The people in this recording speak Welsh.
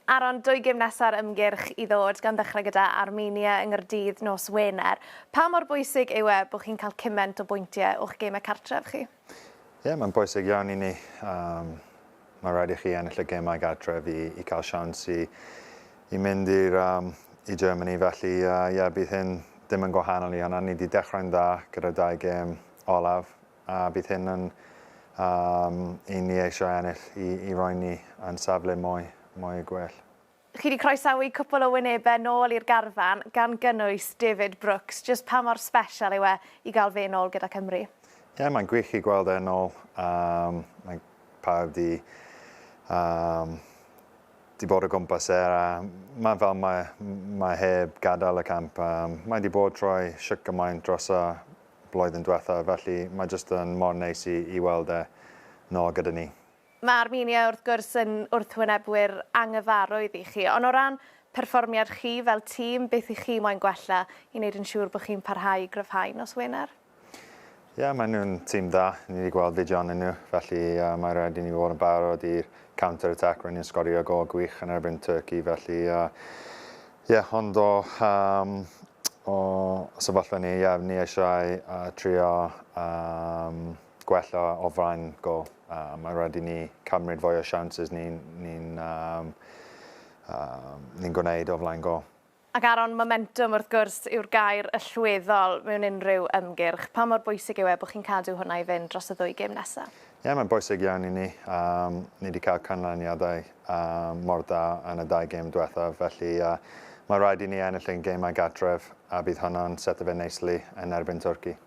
Aaron, dwy gêm nesa'r ymgyrch i ddod, gan ddechrau gyda Armenia yng Nghaerdydd nos Wener. Pa mor bwysig yw e bod chi'n cael cymaint o bwyntiau o'ch gemau cartref chi? Ie, yeah, mae'n bwysig iawn i ni. Mae rhaid i chi ennill y gemau gartref i cael siawns i mynd i Germany. Felly, yeah, bydd hyn ddim yn gwahanol i hynna. Ni wedi dechrau'n dda gyda'r dau gêm olaf a bydd hyn yn un ni eisiau ennill i roi ni yn safle mwy gwell. Chi wedi croesawu cwpl o wynebau nôl i'r garfan, gan gynnwys David Brooks. Just pa mor special yw e i gael fe nôl gyda Cymru? Ie, yeah, mae'n gwych i gweld e nôl. Mae pawb di bod o gwmpas e a mae fel mae heb gadael y camp. Mae di bod trwy shwt gymaint dros y blwyddyn diwetha, felly mae jyst yn mor neis i weld e nôl gyda ni. Mae Armenia wrth gwrs yn wrthwynebwyr anghyfarwydd i chi, ond o ran perfformiad chi fel tîm, beth i chi moyn gwella i wneud yn siŵr bod chi'n parhau i gryfhau nos Wener? Ie, yeah, maen nhw'n tîm dda. Ni wedi gweld fideo ohonyn nhw, felly mae rhaid i ni fod yn barod i'r counter-attack. Rydyn ni'n sgorio gol gwych yn erbyn Turkey, felly yeah, ond o sefyllfa ni, yeah, ni eisiau trio gwella o flaen gol. Mae rhaid i ni cymryd fwy o chances ni'n ni ni gwneud o flaen gol. Ac Aaron, momentum wrth gwrs yw'r gair allweddol mewn unrhyw ymgyrch. Pa mor bwysig yw e bod chi'n cadw hwnna i fynd dros y ddwy gêm nesaf? Ie, yeah, mae'n bwysig iawn i ni. Ni wedi cael canlyniadau mor dda yn y dau gêm diwethaf, felly mae rhaid i ni ennill ein gemau gartref a bydd hwnna'n set fe nicely yn erbyn Turkey.